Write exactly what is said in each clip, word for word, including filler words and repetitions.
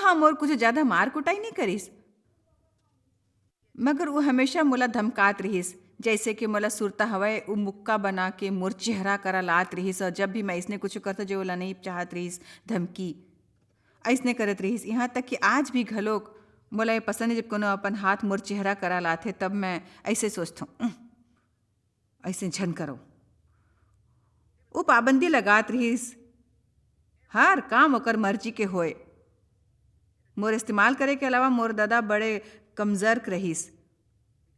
हाँ, मोर कुछ ज्यादा मार कुटाई नहीं करिस, मगर वो हमेशा मोला धमकात रहिस, जैसे कि मोला सुरता हवय, वो मुक्का बना के मोर चेहरा करा लात रहिस, और जब भी मैं इसने कुछ करता, जो ओला नहीं चाहत रहिस, धमकी ऐसने करत रहिस। यहाँ तक कि आज भी घलोक मोला ये पसंद है, जब कोनो अपन हाथ मोर चेहरा करा लाथे, तब मैं ऐसे सोचथों, "उह, ऐसे झन करो।" वो पाबंदी लगात रहिस, हर काम ओकर मर्जी के होए। मोर इस्तेमाल करे के अलावा मोर ददा बड़े कमजर्क रहिस।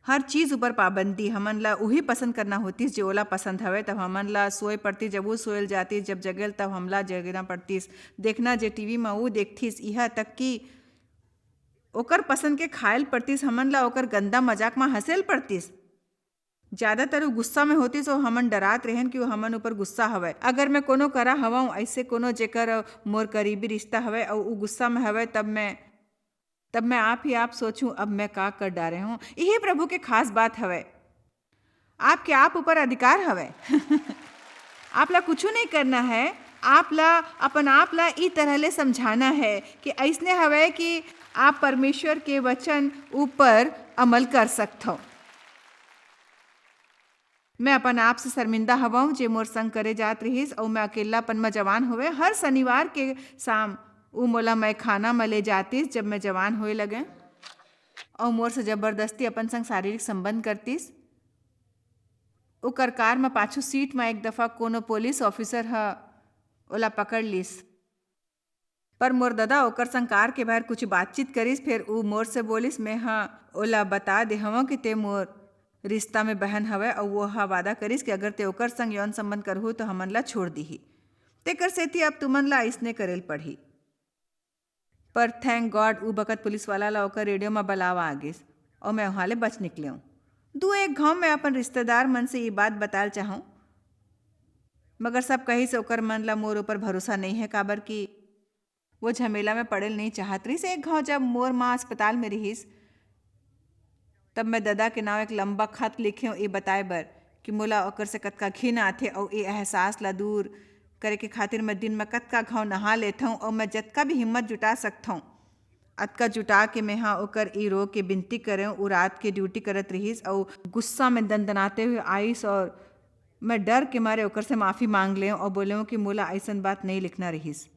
हर चीज ऊपर पाबंदी। हमन ला उही पसंद करना होतिस, जे ओला पसंद हवे। तब हमन ला सोए पड़तिस, जब वो सोयल जातिस, जब जगेल, तब हमला जगना पड़तिस। देखना जे टीवी म वो देखतिस, इहा तक कि ओकर पसंद के खायल पड़तिस, हमन ला ओकर गंदा मजाक म हंसेल पड़तिस। ज्यादातर वो गुस्सा में होतिस, और हमन डरात रहेन कि वो हमन ऊपर गुस्सा हवय। अगर मैं कोनो करा हवं, ऐसे कोनो जेकर मोर करीबी रिश्ता हवय, और वो गुस्सा में हवय, तब मैं, तब मैं आप ही आप सोचूं, "अब मैं का कर डारे हूं?" यही प्रभु के खास बात हवय। आपके आप ऊपर अधिकार हवय। आप ला कुछू नहीं करना है। आप ला अपन आप ला ई तरह ले समझाना है कि ऐसने हवय कि आप परमेश्वर के वचन ऊपर अमल कर सकथव। मैं अपन आप से शर्मिंदा हवं, जे मोर संग करे जात रहिस, अऊ मैं अकेल्लापन म जवान होवे हर शनिवार के शाम ऊ मोला मैखाना म ले जातिस, जब मैं जवान होए लगें, अऊ मोर से जबरदस्ती अपन संग शारीरिक संबंध करतिस। ओकर कार म पाछू सीट म एक दफा कोनो पुलिस ऑफिसर ह ओला पकड़ लिस। पर मोर ददा ओकर संग कार के बाहर कुछ बातचीत करिस, फेर ऊ मोर से बोलिस, "मैं ह ओला बता दे हवं कि ते मोर रिश्ता में बहन हवय, अऊ वो ह वादा करिस कि अगर ते ओकर संग यौन संबंध करहू, तो हमन ला छोड़ दिही। तेकर सेती अब तुमन ला अइसने करेल पड़ही।" पर thank God, ऊ बखत पुलिस वाला ला ओकर रेडियो म बलावा आ गिस, अऊ मैं उहाँ ले बच निकलेंव। दू एक घांव मैं अपन रिश्तेदार मन से ये बात बताल चाहूं, मगर सब कहिस ओकर मन ला मोर ऊपर भरोसा नहीं है, काबर कि वो झमेला में पड़ेल नहीं चाहत रहिस। एक घांव जब मोर माँ अस्पताल में रहिस, तब मैं ददा के नांव एक लंबा खत लिखेंव, ये बताए बर कि मोला ओकर से कतका घिन आथे, अऊ ये एहसास ला दूर करे के खातिर मैं दिन में कतका घांव नहा लेथंव, अऊ मैं जतका भी हिम्मत जुटा सकथंव, अतका जुटा के मेंहा ओकर ई रो के बिनती करेंव। ऊ रात के ड्यूटी करत रहिस, अऊ गुस्सा में दनदनाते हुए आइस, और मैं डर के मारे ओकर से माफी मांग लेंव, अऊ बोलेंव कि मोला अइसन बात नहीं लिखना रहिस।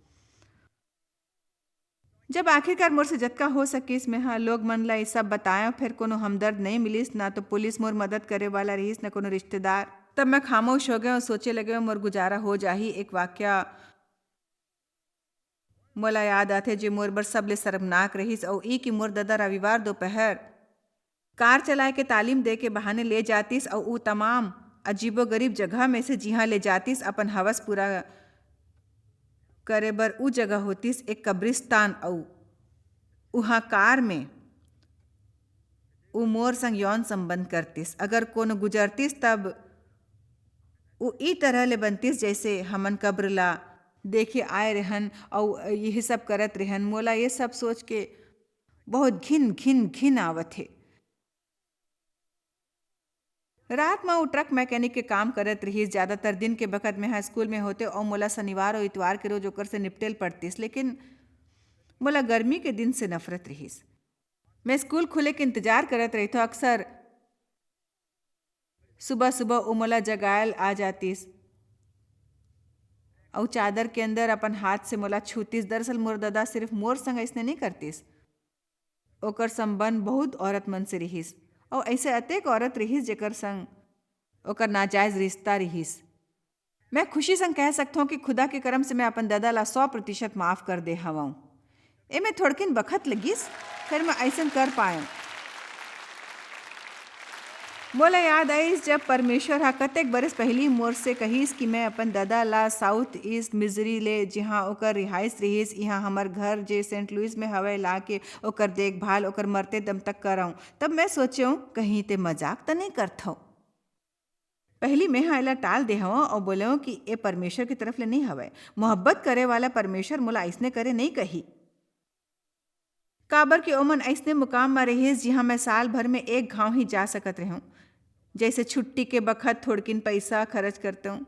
जब आखिरकार मोर से जतका हो सकिस, मेंहा लोग मन ला ये सब बताएंव, फेर कोनो हमदर्द नहीं मिलिस, ना तो पुलिस मोर मदद करे वाला रहिस, ना कोनो रिश्तेदार। तब मैं खामोश हो गेंव अऊ सोचे लगेंव, मोर गुजारा हो जाही। एक वाक्या मोला याद आथे, जे मोर बर सबले शर्मनाक रहिस, अऊ ई कि मोर ददा रविवार दोपहर कार चलाए के तालीम दे के बहाने ले जातिस, अऊ ऊ तमाम अजीबोगरीब जगह में से, जिहां ले जातिस, अपन हवस पूरा करे बर, ऊ जगह होतिस एक कब्रिस्तान, अऊ उहाँ कार में ऊ मोर संग यौन संबंध करतिस। अगर कोनो गुजरतिस, तब ऊ ई तरह ले बनतिस, जैसे हमन कब्र ला देखे आए रहन, अऊ यही सब करत रहन। मोला ये सब सोच के बहुत घिन, घिन, घिन आवत हे। रात म ऊ ट्रक मैकेनिक के काम करत रिहिस। ज्यादातर दिन के बखत मेंहा स्कूल में होते अऊ मोला शनिवार अऊ इतवार के रोज ओकर से निपटेल पड़तिस, लेकिन मोला गर्मी के दिन से नफरत रिहिस। मैं स्कूल खुले के इंतजार करत रहिथों। अक्सर सुबह-सुबह वो मोला जगायल आ जातिस अऊ चादर के अंदर अपन हाथ से मोला छूतिस। दरअसल मोर ददा सिर्फ मोर संग अइसने नहीं करतिस, ओकर संबंध बहुत औरत मन से रिहिस, अऊ अइसे अतेक औरत रिहिस, जेकर संग ओकर नाजायज रिश्ता रिहिस। मैं खुशी संग कह सकथों कि खुदा के करम से मैं अपन ददा ला सौ प्रतिशत माफ कर दे हवंव। एमे थोड़किन बखत लगिस, फेर मैं अइसन कर पायेंव। मोला याद आइस, जब परमेश्वर ह कतेक बरिस पहिली मोर से कहिस कि मैं अपन ददा ला साउथ ईस्ट मिजरी ले, जिहां ओकर रिहाइश रिहिस, इहां हमर घर, जे सेंट लुइस में हवय, ला के ओकर देखभाल ओकर मरते दम तक करंव। तब मैं सोचेंव, कहीं ते मजाक त नहीं करथव। पहिली मेंहा एला टाल दे हवंव अऊ बोलेंव कि ए परमेश्वर के तरफ ले नइ हवय। मोहब्बत करे वाला परमेश्वर मोला अइसने करे नइ कही। काबर कि ओमन अइसने मुकाम म रिहिस, जिहां मैं साल भर में एक घांव ही जा सकत रहेंव। जइसे छुट्टी के बखत थोड़किन पइसा खरच करतेंव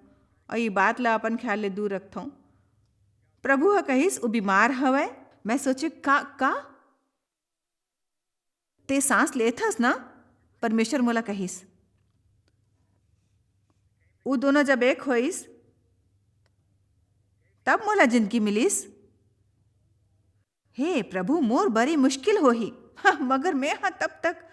अऊ ये बात ला अपन ख्याल ले दूर रखथंव। प्रभु ह कहिस, "ऊ बीमार हवय, मैं सोचे, "का, का?" "ते सांस लेत हस ना?" परमेश्वर मोला कहिस। "उ दोनों जब एक होइस, तब मोला जिंदगी मिलिस।" हे प्रभु, मोर बड़ी मुश्किल होही। हाँ, मगर मैं हा तब तक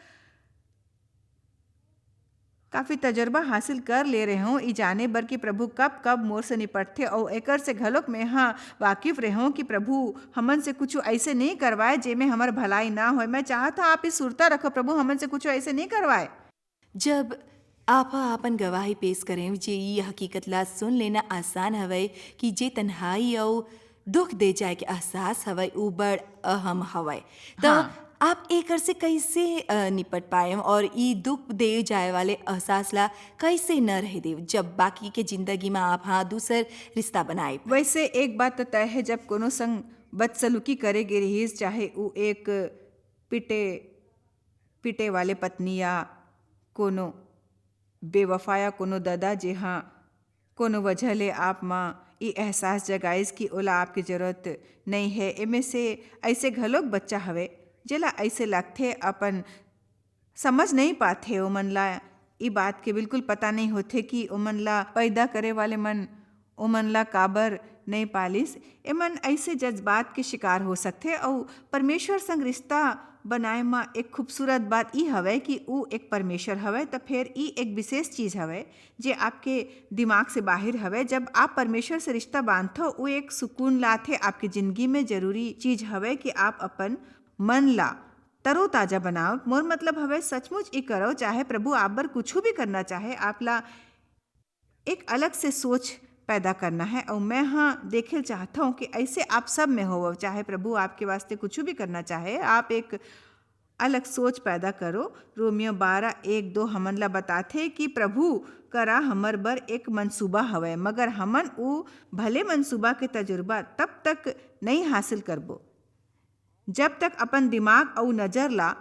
काफी तजर्बा हासिल कर ले रहे हूँ, ई जाने बर कि प्रभु कब कब मोर से निपटथे, अउ एकर से घलोक मैं हा वाकिफ रहे हूँ कि प्रभु हमन से कुछ ऐसे नहीं करवाए, जेमे हमर भलाई ना होए। मैं चाहत हा, आप ई सुरता रखो, प्रभु हमन से कुछ ऐसे नहीं करवाए। जब आप हा अपन गवाही पेश करें, जे ई हकीकत ला सुन लेना आसान हवय कि जे तन्हाई अउ दुख दे जाए के एहसास हवय, उ बड़ अहम हवय। त हाँ। आप एकर से कैसे, अ, निपट पाएव और ई दुख दे जाए वाले एहसास ला कैसे न रह देव, जब बाकी के जिंदगी में आप हा दूसर रिश्ता बनाए? वैसे एक बात तो तय है, जब कोनो संग बदसलूकी करे गे रहिस, चाहे उ एक पिटे, पिटे वाले पत्नी या कोनो बेवफा या कोनो ददा, जे हा कोनो वजह ले आप म ई एहसास जगाइस कि ओला आपके जरूरत नइ हे। एमे से ऐसे घलोक बच्चा हवे, जेला ऐसे लगथे, अपन समझ नइ पाथे, ओमन ला ई बात के बिल्कुल पता नइ होथे कि ओमन ला पैदा करे वाले मन ओमन ला काबर नइ पालिस। एमन ऐसे जज्बात के शिकार हो सकथे, अउ परमेश्वर संग रिश्ता बनाए म एक खूबसूरत बात ई हवय कि ऊ एक परमेश्वर हवय, त फेर ई एक विशेष चीज हवय, जे आपके दिमाग से बाहिर हवय। जब आप परमेश्वर से रिश्ता बांधथव, वो एक सुकून लाथे आपके जिंदगी में। जरूरी चीज हवय कि आप अपन मन ला तरोताजा बनाओ। मोर मतलब हवय, सचमुच ई करो, चाहे प्रभु आप बर कुछ भी करना चाहे, आप ला एक अलग से सोच पैदा करना है। और मैं हाँ देखे चाहता हूँ कि ऐसे आप सब में हो, चाहे प्रभु आपके वास्ते कुछ भी करना चाहे, आप एक अलग सोच पैदा करो। रोमियो बारह एक दो हमन ला बताथे कि प्रभु करा हमर बर एक मनसूबा हवय, मगर हमन उ भले मनसूबा के तजुर्बा तब तक नइ हासिल करबो, जब तक अपन दिमाग अउ नजर ला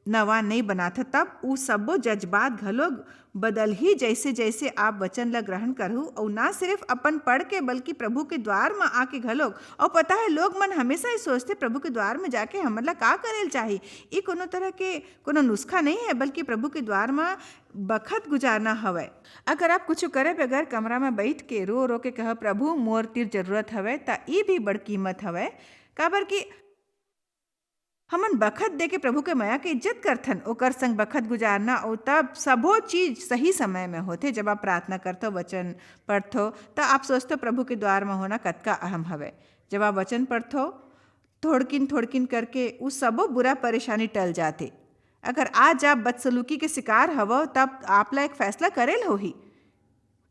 नवा नइ बनाथा, तब उ सब्बो जज्बात घलोक बदलही, जैसे जैसे आप वचन ला ग्रहण करहू, अउ ना सिर्फ अपन पढ़ के, बल्कि प्रभु के द्वार म आके घलोक। अउ पता है, लोग मन हमेशा ही सोचथे, "प्रभु के द्वार म जाके हमन ला का करे ल चाही?" ई कोनो तरह के कोनो नुस्खा नहीं है, बल्कि प्रभु के द्वार म बखत गुजारना हवय। अगर आप कुछ करे बगैर कमरा म बैठ के रो रो के कह, "प्रभु, मोर तीर जरूरत हवय," त ई भी बड़ कीमत हवय, काबर कि हमन बखत दे के प्रभु के मया के इज्जत करथन, ओकर संग बखत गुजारना, अउ तब सबो चीज सही समय में होथे। जब आप प्रार्थना करथो, वचन पढ़थो, त आप सोचथो, प्रभु के द्वार म होना कतका अहम हवय। जब आप वचन पढ़थो, थोड़किन थोड़किन करके उ सबो बुरा परेशानी टल जाथे। अगर आज आप बदसलूकी के शिकार हवो, तब आप ला एक फैसला करे ल होही।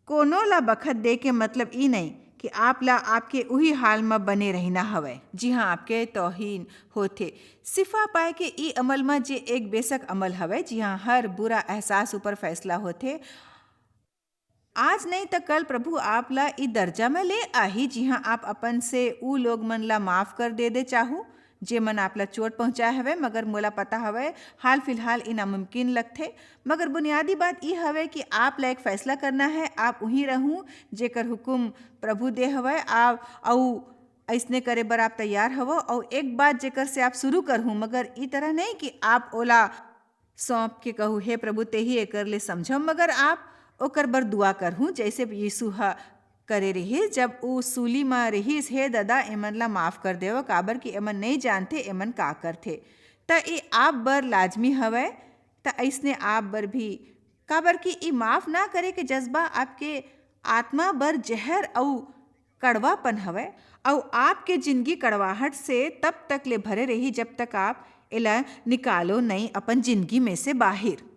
कोनो ला बखत दे के मतलब ई नहीं कि आप ला आपके उही हाल म बने रहिना हवय, जिहां आपके तौहीन होथे। सिफा पाए के ई अमल म, जे एक बेशक अमल हवय, जिहां हर बुरा एहसास ऊपर फैसला होथे, आज नहीं त कल प्रभु आप ला ई दर्जा म ले आही, जिहां आप अपन से ऊ लोग मन ला माफ कर दे दे चाहू, जे मन आप ला चोट पहुंचाए हवय, मगर मोला पता हवय, हाल फिलहाल ई नामुमकिन लगथे। मगर बुनियादी बात ई हवय कि आप ला एक फैसला करना है, आप उही रहू, जेकर हुकुम प्रभु दे हवय, आ, अऊ अइसने करे बर आप तैयार हवो। अऊ एक बात, जेकर से आप शुरू करहू, मगर ई तरह नहीं कि आप ओला सौंप के कहू, "हे प्रभु, तेही एकर ले समझव," मगर आप ओकर बर दुआ करहू, जैसे यीशु ह करे रिहिस, जब ऊ सूली म रिहिस, "हे ददा, एमन ला माफ कर देव, काबर कि एमन नइ जानथे, एमन का करथे।" त ए आप बर लाजमी हवय, त अइसने आप बर भी, काबर कि ई माफ ना करे के जज्बा आपके आत्मा बर जहर अऊ कड़वापन हवय, अऊ आपके जिंदगी कड़वाहट से तब तक ले भरे रही, जब तक आप एला निकालो नहीं अपन जिंदगी में से बाहिर।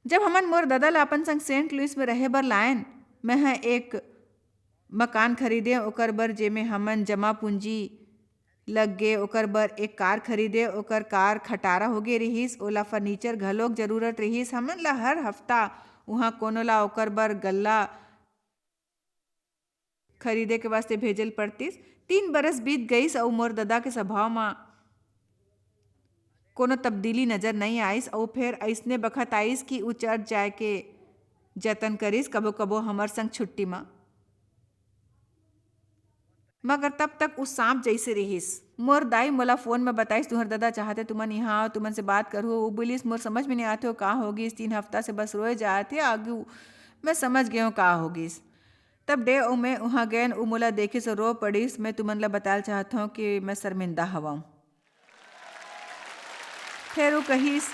जब हमन मोर ददा ला अपन संग सेंट लुइस में रहे बर लायन, मैं ह एक मकान खरीदे, ओकर बर जेमे हमन जमा पूंजी लग गे, ओकर बर एक कार खरीदे, ओकर कार खटारा हो गे रिहिस, ओला फर्नीचर घलोक जरूरत रिहिस। हमन ला हर हफ्ता उहाँ कोनो ला ओकर बर गल्ला खरीदे के वास्ते भेजे ल पड़तिस। तीन बरस बीत गईस अऊ मोर ददा के स्वभाव म कोनो तब्दीली नजर नइ आइस, अऊ फेर अइसने बखत आइस कि ऊ चर्च जाय के जतन करिस, कभो-कभो हमर संग छुट्टी म। मगर तब तक उ सांप जइसे रिहिस। मोर दाई मोला फोन में बताइस, "तुंहर ददा चाहथे तुमन इहाँ आओ, तुमन से बात करहू।" उ बोलिस, "मोर समझ में नइ आथे, ओ का होगिस? तीन हफ्ता से बस रोए जात हे, आगू मैं समझ गेंव का होगिस।" तब डेव अउ मैं उहाँ गेन, उ मोला देखिस अउ रो पड़िस। मैं तुमन ला बताल चाहत हंव कि मैं शर्मिंदा हवंव। फेर वो कहिस,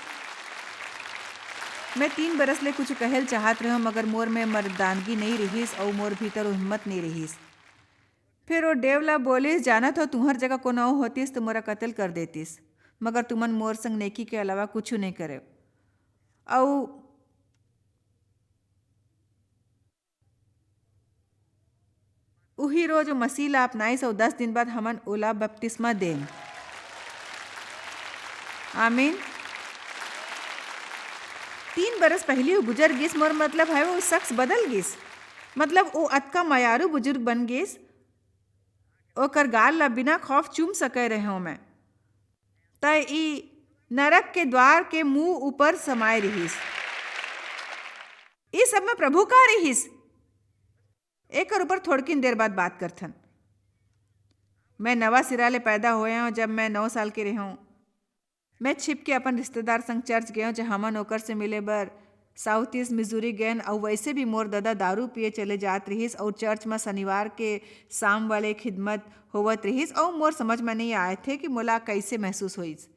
"मैं तीन बरस ले कुछ कहेल चाहत रहेंव, मगर मोर में मर्दानगी नइ रिहिस अउ मोर भीतर वो हिम्मत नइ रिहिस।" फेर वो डेव ला बोलिस, "जानत हो, तुंहर जगह कोनो अउ होतिस, त मोरा कतल कर देतिस, मगर तुमन मोर संग नेकी के अलावा कुछु नइ करेव।" अउ उही रोज वो मसीह ला अपनाइस अउ दस दिन बाद हमन ओला बपतिस्मा देन। आमीन। तीन बरस पहिली वो गुजर गिस, मोर मतलब है, वो शख्स बदल गिस। मतलब, वो अतका मयारू बुजुर्ग बन गिस, ओकर गाल ला बिना खौफ चूम सके रहेंव मैं। त ई नरक के द्वार के मुंह ऊपर समाए रिहिस। ई सब में प्रभु का रिहिस? एकर ऊपर थोड़किन देर बाद बात करथन। मैं नवा सिरा ले पैदा होए हंव, जब मैं नौ साल के रहेंव। मैं छिप के अपन रिश्तेदार संग चर्च गेंव, जहां हमन ओकर से मिले बर साउथ ईस्ट मिजूरी गेन, अउ वैसे भी मोर ददा दारू पिए चले जात रिहिस, अउ चर्च म शनिवार के शाम वाले खिदमत होवत रिहिस, अउ मोर समझ म नइ आए थे कि मोला कैसे महसूस होइस।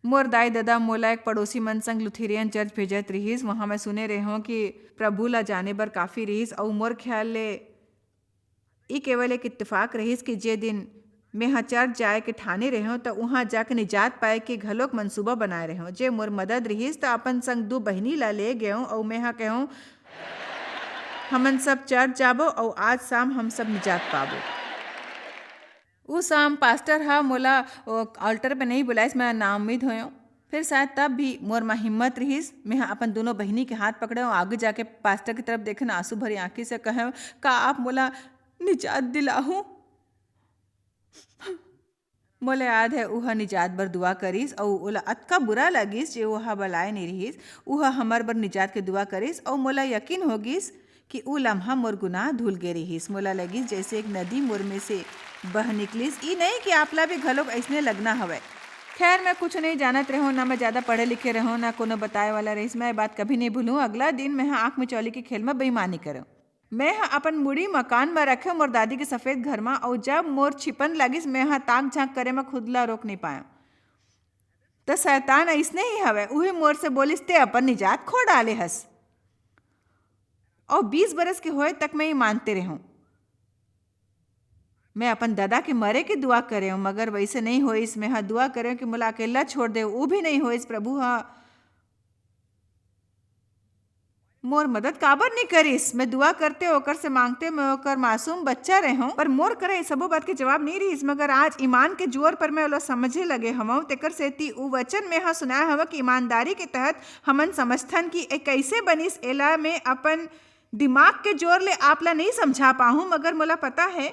मोर दाई ददा मोला एक पड़ोसी मन संग लुथेरियन चर्च भेजत रिहिस। वहां मैं सुने रेहों कि प्रभु ला जाने बर काफी रिहिस, अउ मोर ख्याल ले ई केवल एक इत्तेफाक रिहिस कि जे दिन मेंह चर्च जाए के ठाने रेहों, त उहां जाके निजात पाए के घलोक मंसूबा बनाए रेहों। जे मोर मदद रिहिस, त अपन संग दू बहिनी ला ले गेंव, अउ मेंह केहों, "हमन सब चर्च जाबो, अउ आज शाम हम सब निजात पाबो।" उ शाम पास्टर ह मोला, ओ, altar पे नइ बुलाइस, मैं नाउम्मीद होयों। फिर शायद तब भी मोर म हिम्मत रिहिस। मेंह अपन दोनों बहिनी के हाथ पकड़ेंव, आगे जाके पास्टर की तरफ देखेंव, आंसू भरी आंखी से कहेंव, "का आप मोला निजात दिलाहू?" मोला याद है, उहा निजात बर दुआ करिस, अउ ओला अतका बुरा लगिस, जे ओहा बलाए नइ रिहिस। उहा हमर बर निजात के दुआ करिस, अउ मोला यकीन हो गिस कि उ लम्हा मोर गुनाह धुल गे रिहिस। मोला लगिस, जैसे एक नदी मोर में से बह निकलिस। ई नइ कि आप ला भी घलोक अइसने लगना हवय। खैर, मैं कुछ नइ जानत रेहों, ना मैं ज्यादा पढ़े लिखे रेहों, ना कोनो बताए वाला रहिस। मैं ये बात कभी नइ भूलूं। अगला दिन मेंह आंख मिचौली के खेल म बेईमानी करेंव। मेंह अपन मुड़ी मकान म रखेंव, मोर दादी के सफेद घर म, अउ जब मोर छिपन लगिस, मेंह ताक झांक करे म खुद ला रोक नइ पाएंव। त शैतान अइसने ही हवय, उही मोर से बोलिस, "ते अपन निजात खो डाले हस।" अउ बीस बरस के होए तक मैं ये मानते रेहों। मैं अपन ददा के मरे के दुआ करेंव, मगर वैसे नइ होइस। मेंह दुआ करेंव कि मोला अकेल्ला छोड़ देव, उ भी नइ होइस। प्रभु ह मोर मदद काबर नइ करिस? मैं दुआ करते, ओकर से मांगते, मैं ओकर मासूम बच्चा रेहों, पर मोर करा ये सबो बात के जवाब नइ रिहिस। मगर आज ईमान के जोर पर मैं ओला समझे लगे हवंव, तेकर सेती उ वचन मेंह सुनाए हवंव कि ईमानदारी के तहत हमन समझथन कि ए कैसे बनिस। एला मैं अपन दिमाग के जोर ले आप ला नइ समझा पाहूं, मगर मोला पता है,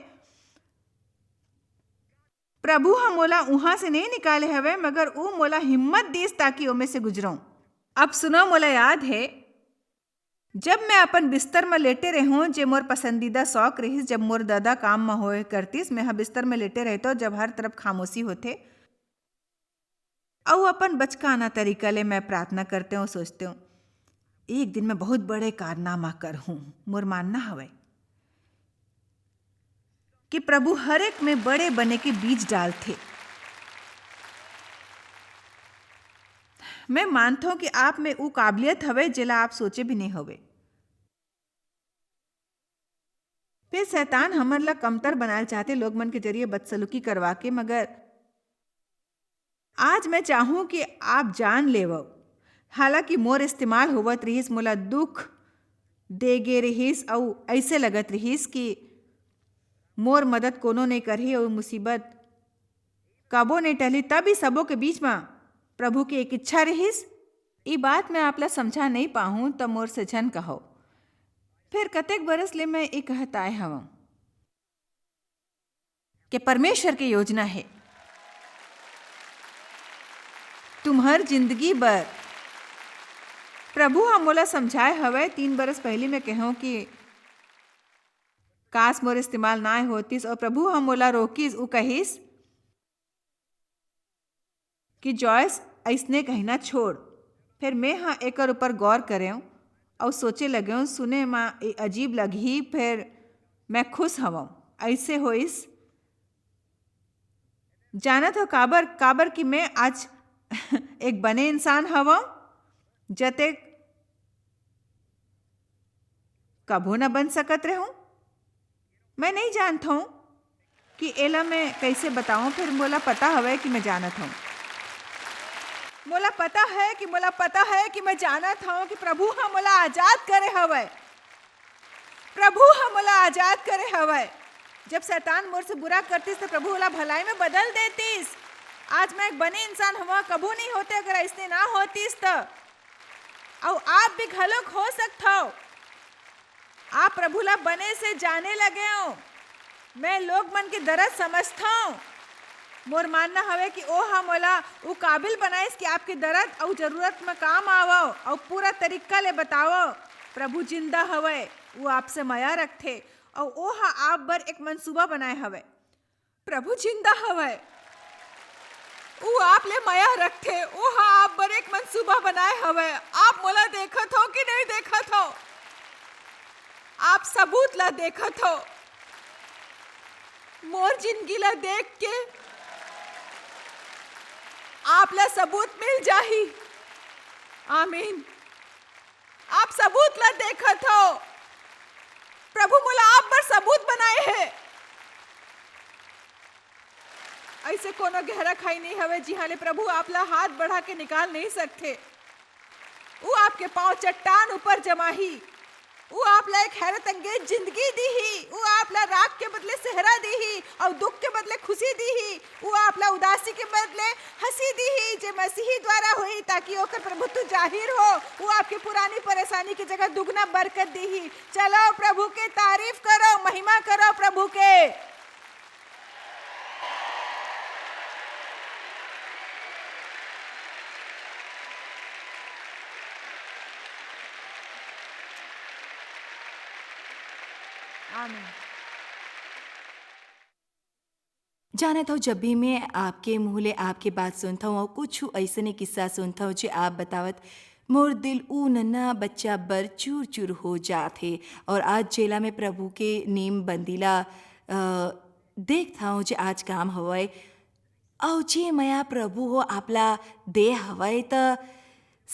प्रभु ह मोला उहां से नइ निकाले हवय, मगर उ मोला हिम्मत दिस, ताकि ओमे से गुजरंव। अब सुनव, मोला याद हे, जब मैं अपन बिस्तर म लेटे रेहों, जे मोर पसंदीदा शौक रिहिस, जब मोर ददा काम म होए करतिस, मेंह बिस्तर म लेटे रहतों, जब हर तरफ खामोशी होथे, अउ अपन बचकाना तरीका ले मैं प्रार्थना करतेंव, सोचतेंव, "एक दिन मैं बहुत बड़े कारनामा करहूं।" मोर मानना हवय कि प्रभु हर एक में बड़े बने के बीज डालथे। मैं मानथों कि आप में उ काबिलियत हवय, जेला आप सोचे भी नइ होवे। फिर शैतान हमन ला कमतर बनाए चाहथे, लोग मन के जरिए बदसलूकी करवा के, मगर आज मैं चाहूं कि आप जान लेवव, हालांकि मोर इस्तेमाल होवत रिहिस, मोला दुख दे गे रिहिस, अउ अइसे लगत रिहिस कि मोर मदद कोनो नइ करही, अउ मुसीबत कबो नइ टलही। तब ई सबो के बीच म प्रभु के एक इच्छा रिहिस। ई बात मैं आप ला समझा नइ पाहूं, त मोर से झन कहो। फिर कतेक बरस ले मैं ए कहत आए हवं के परमेश्वर के योजना हे तुम्हर जिंदगी बर। प्रभु ह मोला समझाए हवय, तीन बरस पहिली मैं कहेंव कि काश मोर इस्तेमाल नाय होतिस, और प्रभु ह मोला रोकिस, उ कहिस कि जॉयस, अइसने कहिना छोड़। फेर मैं ह एकर ऊपर गौर करेंव अउ सोचे लगेंव, सुने म ए अजीब लगही, फेर मैं खुश हवंव। अइसे होइस, जानत हो काबर? काबर कि मैं आज एक बने इंसान हवंव, जतेक कभू न बन सकत रहूं। मैं नहीं जानत हूं कि एला मैं कैसे बताऊं, फिर मोला पता हवय कि मैं जानत हूं। मोला पता है कि, मोला पता है कि मैं जानत हूं कि प्रभु ह मोला आजाद करे हवय। प्रभु ह मोला आजाद करे हवय। जब शैतान मोर से बुरा करतिस, त प्रभु ओला भलाई में बदल देतिस। आज मैं एक बने इंसान हवं, कभू नहीं होते अगर अइसने ना होतिस त। अउ आप भी घलोक हो सकथव। आप प्रभु ला बने से जाने लगे हो। मैं लोग मन के दर्द समझथव। मोर मानना हवे कि ओ ह मोला उ काबिल बनाइस कि आपके दर्द अउ जरूरत म काम आवव अउ पूरा तरीका ले बतावव। प्रभु जिंदा हवय, वो आपसे मया रखथे अउ ओ ह आप बर एक मंसूबा बनाए हवय। प्रभु जिंदा हवय, वो आप ले मया रखथे, वो ह आप बर एक मंसूबा बनाए हवय। आप मोला देखत हो कि नहीं देखत हो? आप सबूत ला देखत हो। मोर जिंदगी ला देख के आप ला सबूत मिल जाही। आमीन। आप सबूत ला देखत हो। प्रभु मोला आप बर सबूत बनाए हे। ऐसे कोनो गहरा खाई नहीं हवे, जिहां ले प्रभु आप ला हाथ बढ़ा के निकाल नहीं सकथे। वो आपके पांव चट्टान ऊपर जमाही। वो आप ला एक हैरत अंगेज जिंदगी दीही। वो आप ला राख के बदले सेहरा दीही और दुख के बदले खुशी दीही। वो आप ला उदासी के बदले हंसी दीही, जे मसीही द्वारा होई, ताकि ओकर प्रभुत्व जाहिर हो। वो आपके पुरानी परेशानी की जगह दुगना बरकत दीही। चलो, प्रभु के तारीफ करो, महिमा करो प्रभु के। आमीन। जानत हव, जब भी मैं आपके मुंह ले आपके बात सुनत हव और कुछ ऐसने किस्सा सुनत हव, जे आप बतावत, मोर दिल ऊ नन्ना बच्चा बर चूर चूर हो जात हे। और आज जेला मैं प्रभु के नीम बंदीला, अ, देखत हव, जे आज काम हवय, अउ जे मया प्रभु हो आपला दे हवय, त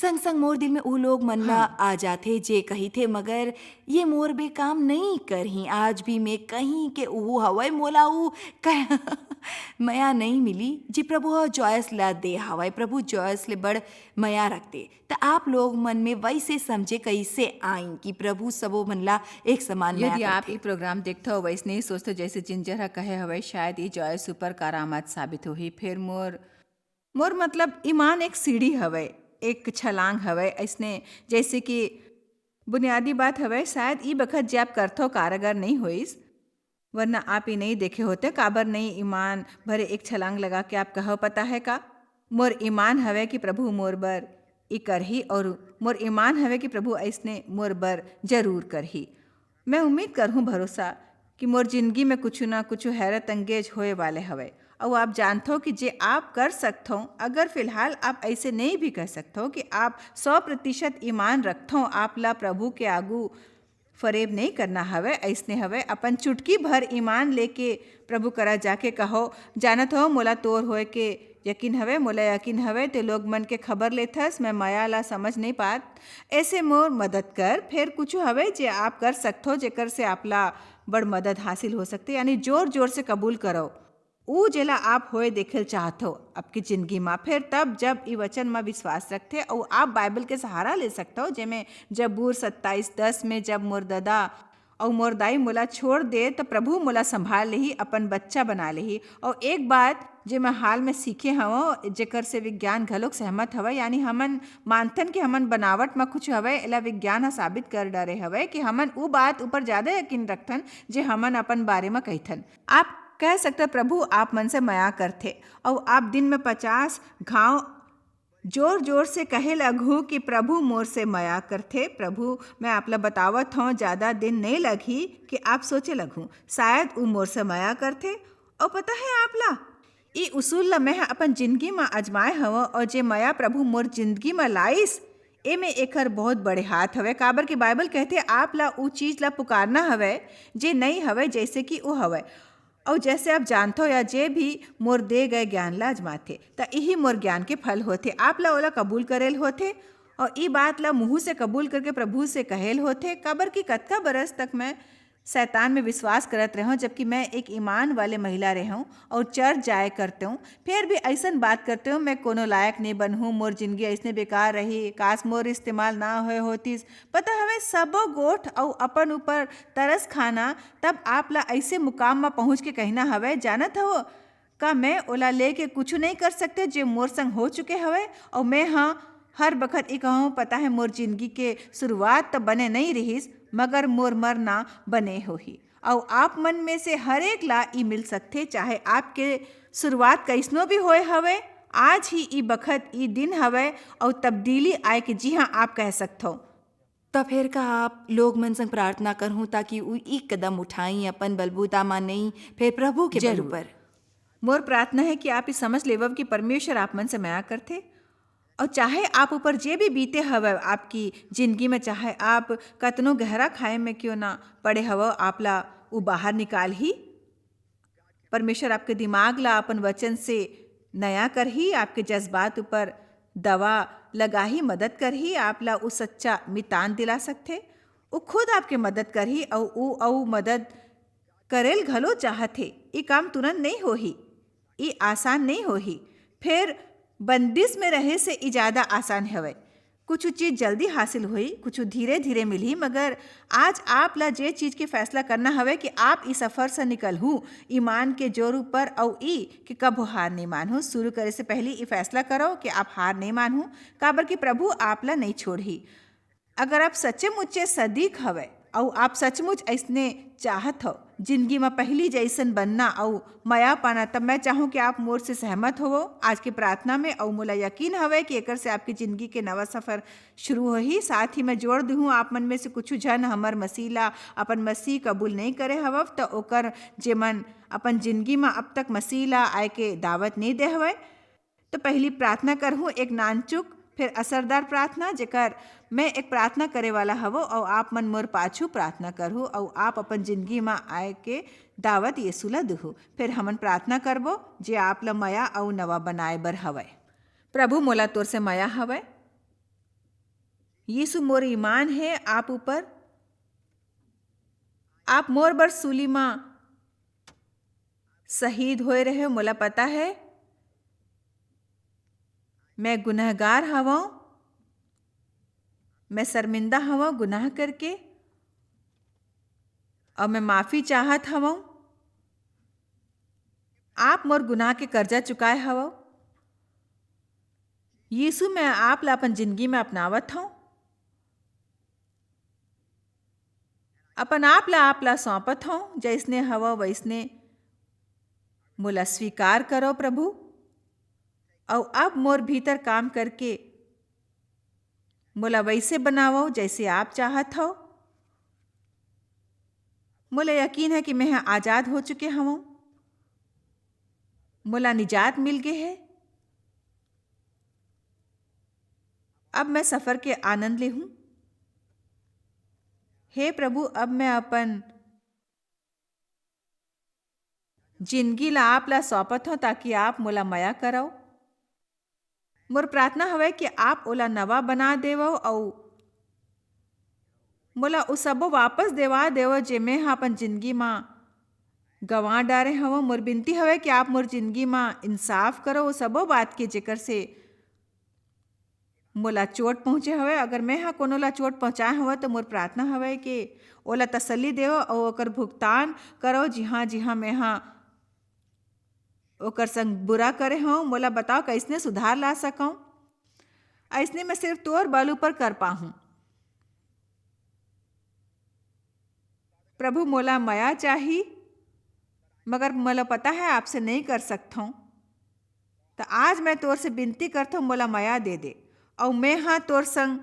संग संग मोर दिल में ऊ लोग मन ला हाँ। आ जाथे, जे कहिथे, "मगर ये मोर बे काम नई करही।" आज भी मैं कहीं के ऊ हवय, मोला ऊ कह-, मया नई मिली, जे प्रभु ह जॉयस ला दे हवय। प्रभु जॉयस ले बड़ मया रखते। त आप लोग मन में वैसे समझे कैसे आई कि प्रभु सबो मन ला एक समान मया यदि आप करथे? ई प्रोग्राम देखथव, वैसने ही सोचथव, जैसे जिंजर ह कहे हवय, शायद ई जॉयस ऊपर करामात साबित होही। फेर मोर, मोर मतलब, ईमान एक सीढ़ी हवय, एक छलांग हवय। ऐसने जैसे कि बुनियादी बात हवय, शायद ई बखत जे आप करथव, कारगर नहीं होइस, वरना आप ई नहीं देखे होते, काबर नहीं ईमान भरे एक छलांग लगा के आप कहो, "पता है का, मोर ईमान हवय कि प्रभु मोर बर ई करही, और मोर ईमान हवय कि प्रभु ऐसने मोर बर जरूर करही।" मैं उम्मीद करहूँ, भरोसा कि मोर जिंदगी में कुछ ना कुछ हैरत अंगेज होए वाले हवय। अउ आप जानथव कि जे आप कर सकथव, अगर फिलहाल आप ऐसे नहीं भी कह सकथव कि आप सौ प्रतिशत ईमान रखथव, आप ला प्रभु के आगू फरेब नहीं करना हवय, ऐसने हवय, अपन चुटकी भर ईमान लेके प्रभु करा जाके कहो, "जानत हो, मोला तोर होए के यकीन हवय, मोला यकीन हवय, ते लोग मन के खबर लेथस, मैं मया ला समझ नहीं पात, ऐसे मोर मदद कर।" फेर कुछ हवय जे आप कर सकथो, जेकर से आपला बड़ मदद हासिल हो सकथे, यानी जोर जोर से कबूल करो। ऊ जेला आप होए देखे ल चाहथो आपकी जिंदगी म, फेर तब जब ई वचन म विश्वास रखथे अउ आप बाइबल के सहारा ले सकथो, जेमे जबूर सत्ताईस दस में, "जब मोर ददा अउ मोर दाई मोला छोड़ दे, त प्रभु मोला संभाल लेही, अपन बच्चा बना लेही।" अउ एक बात जे मैं हाल में सीखे हवं, जेकर से विज्ञान घलोक सहमत हवय, यानी हमन मानथन कि हमन बनावट म कुछ हवय, एला विज्ञान ह साबित कर डरे हवय कि हमन ऊ बात ऊपर ज्यादा यकीन रखथन, जे हमन अपन बारे म कहिथन। आप कह सकते, "प्रभु आप मन से मया करथे, अउ आप दिन में पचास घाव जोर जोर से कहे लगहूँ कि प्रभु मोर से मया करथे। प्रभु, मैं आप ला बतावत हौं, ज्यादा दिन नइ लगही कि आप सोचे लगहू, शायद उ मोर से मया करथे। अउ पता है आप ला, ई उसूल ला मैं ह अपन जिंदगी म आजमाए हवं, अउ जे मया प्रभु मोर जिंदगी म लाइस, एमे एकर बहुत बड़े हाथ हवय, काबर कि बाइबल कहथे, आप ला उ चीज ला पुकारना हवय, जे नई हवय, जैसे कि उ हवय। अउ जैसे आप जानथव, या जे भी मोर दे गए ज्ञान ला आजमाथे, त इही मोर ज्ञान के फल होथे। आप ला ओला कबूल करेल होथे, अउ ई बात ला मुंह से कबूल करके प्रभु से कहेल होथे, काबर कि कतका बरस तक मैं शैतान में विश्वास करत रहूं, जबकि मैं एक ईमान वाले महिला रहूं और चर्च जाए करते हूं, फिर भी ऐसन बात करते हूं, मैं कोनो लायक नहीं बनहूं, मोर जिंदगी ऐसने बेकार रही, काश मोर इस्तेमाल ना होए होतिस। पता हवे, सबो गोठ अउ अपन ऊपर तरस खाना, तब आप ला ऐसे मुकाम म पहुंच के कहना हवे, जानत हवो, का मैं ओला लेके कुछु नहीं कर सकते, जे मोर संग हो चुके हवे? अउ मैं ह हर बखत ई कहूं, पता है, मोर जिंदगी के शुरुआत त बने नहीं रिहिस, मगर मोर मरना बने होही। अउ आप मन में से हर एक ला ई मिल सकथे, चाहे आपके शुरुआत कैसनो भी होए हवे, आज ही ई बखत, ई दिन हवे, अउ तब्दीली आए के, जी हाँ, आप कह सकथो। त फेर का आप लोग मन संग प्रार्थना करहूं, ताकि उ ई कदम उठाई, अपन बलबूता म नहीं, फेर प्रभु के बल जरूर। ऊपर? मोर प्रार्थना है कि आप ई समझ लेवव कि परमेश्वर आप मन से मया करथे, और चाहे आप ऊपर जे भी बीते हवय आपकी जिंदगी में, चाहे आप कतनो गहरा खाई में क्यों ना पड़े हवव, आप ला उ बाहर निकाल ही। परमेश्वर आपके दिमाग ला अपन वचन से नया करही, आपके जज्बात ऊपर दवा लगाही, मदद करही, आप ला उ सच्चा मितान दिला सकथे। उ खुद आपके मदद करही, अउ उ अउ मदद करेल घलो चाहत हे। ई काम तुरंत नहीं होही, ई आसान नहीं होही। फेर बंदिश में रहे से ई ज्यादा आसान हवय। कुछ चीज जल्दी हासिल होही, कुछ धीरे-धीरे मिलही, मगर आज आप ला जे चीज के फैसला करना हवय कि आप ई सफर से निकलहू, ईमान के जोर ऊपर, अउ ई कि कभू हार नहीं मानहू। शुरू करे से पहली ई फैसला करो कि आप हार नहीं मानहू, काबर कि प्रभु आप ला नहीं छोड़ही। अगर आप सच्चे मुच्चे सदीक हवय अउ आप सचमुच अइसने चाहत हव जिंदगी म पहिली जइसन बनना अउ मया पाना, तब मैं चाहूं कि आप मोर से सहमत होवो आज के प्रार्थना में। अउ मोला यकीन हवय कि एकर से आपकी जिंदगी के नवा सफर शुरू होही। साथ ही मैं जोड़ दूहूं, आप मन में से कुछ झन हमर मसीह ला अपन मसीह कबूल नहीं करे हवव, त ओकर जेमन अपन जिंदगी म अब तक मसीह ला आए के दावत नहीं दे हवय, तो पहली प्रार्थना करहूं, एक नानचुक, फिर असरदार प्रार्थना, जेकर मैं एक प्रार्थना करे वाला हवो, अउ आप मन मोर पाछू प्रार्थना करहू, अउ आप अपन जिंदगी म आए के दावत यीशु ला दुहू। फिर हमन प्रार्थना करबो, जे आप ला मया अउ नवा बनाए बर हवय। प्रभु, मोला तोर से मया हवय। यीशु, मोर ईमान हे आप ऊपर। आप मोर बर सूली म शहीद होए रहे, मोला पता है। मैं गुनहगार हवं, मैं शर्मिंदा हवं गुनाह करके, अउ मैं माफी चाहत हवं। आप मोर गुनाह के कर्जा चुकाए हवव। यीशु, मैं आप ला अपन जिंदगी में अपनावत हवं। अपन आप ला, आप ला सौंपत हवं, जइसने हवव वइसने मोला स्वीकार करो प्रभु। अउ अब मोर भीतर काम करके मोला वइसे बनावव, जइसे आप चाहत हव। मोला यकीन है कि मैं ह आजाद हो चुके हवं, मोला निजात मिल गे है। अब मैं सफर के आनंद लेहूं। हे प्रभु, अब मैं अपन जिंदगी ला आप ला सौंपत हवं, ताकि आप मोला मया करव। मोर प्रार्थना हवय कि आप ओला नवा बना देवव अउ मोला ओ सबो वापस देवा देवव, जे मैं ह अपन जिंदगी म गंवा डारे हवं। मोर बिनती हवय कि आप मोर जिंदगी म इंसाफ करव, ओ सबो बात के, जेकर से मोला चोट पहुँचे हवय। अगर मैं ह कोनो ला चोट पहुँचाए हवं, त मोर प्रार्थना हवय कि ओला तसल्ली देवव अउ ओकर भुगतान करव, जिहाँ, जिहाँ मैं ह ओकर संग बुरा करे हवं। मोला बताव, कइसने सुधार ला सकंव। अइसने मैं सिर्फ तोर बल ऊपर कर पाहूं। प्रभु, मोला मया चाही, मगर मोला पता है, आपसे नहीं कर सकथंव। त आज मैं तोर से बिनती करथंव, मोला मया दे दे, अऊ मैं हा तोर संग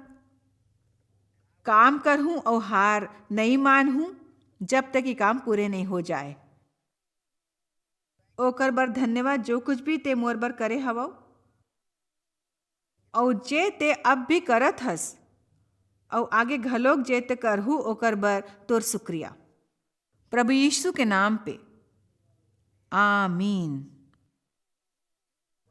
काम करहूं अऊ हार नइं मानहूं, जब तक ये काम पूरे नइं हो जाय। ओकर बर धन्यवाद, जो कुछ भी तें मोर बर करे हवव, अऊ जे तें अब भी करत हस, अऊ आगे घलोक जे तें करहू, ओकर बर तोर शुक्रिया। प्रभु यीशु के नाम पे, आमीन।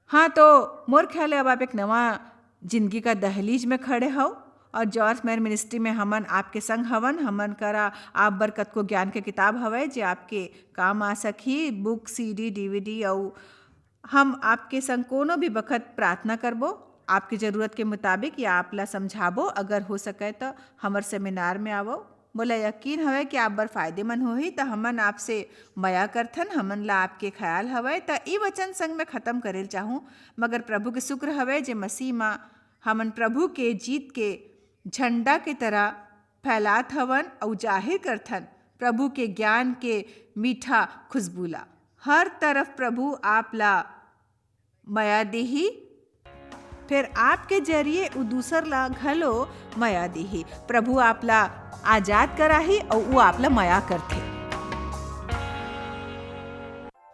हाँ, तो मोर ख्याल हे, अब आप एक नवा जिंदगी का दहलीज में खड़े हव, अऊ जॉयस मेयर मिनिस्ट्री में हमन आपके संग हवन। हमन करा आप बर कतको ज्ञान के किताब हवय, जे आपके काम आ सकही, बुक, सीडी, डीवीडी, अऊ हम आपके संग कोनो भी बखत प्रार्थना करबो, आपके जरूरत के मुताबिक, या आप ला समझाबो। अगर हो सके, त हमर सेमिनार में आवव। मोला यकीन हवय कि आप बर फायदेमंद होही। त हमन आपसे मया करथन, हमन ला आपके ख्याल हवय। त ई वचन संग मैं खत्म करे ल चाहूं, मगर प्रभु के शुक्र हवय, जे मसीह म हमन प्रभु के जीत के झंडा के तरह फैलात हवन अऊ जाहिर करथन प्रभु के ज्ञान के मीठा खुशबू ला। हर तरफ प्रभु आप ला मया देही, फेर आपके जरिए उ दूसर ला घलो मया देही। प्रभु आप ला आजाद कराही अऊ उ आप ला मया करथे।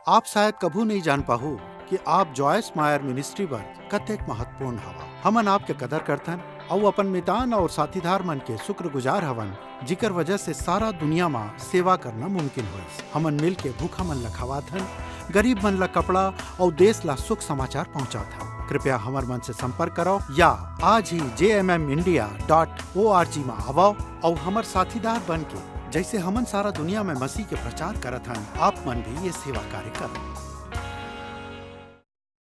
आप शायद कभू नइं जान पाहू कि आप जॉयस मायर मिनिस्ट्री बर कतेक महत्वपूर्ण हवा। हमन आपके कदर करथन अऊ अपन मितान अऊ साथीदार मन के शुक्रगुजार हवन, जिकर वजह से सारा दुनिया म सेवा करना मुमकिन होइस। हमन मिल के भूखा मन ला खवाथन, गरीब मन ला कपड़ा अऊ देश ला सुख समाचार पहुंचाथन। कृपया हमर मन से संपर्क करव या आज ही jmmIndia.org म आवव अऊ हमर साथीदार बन के, जइसे हमन सारा दुनिया में मसीह के प्रचार करत हन, आप मन भी ये सेवा कार्य करव।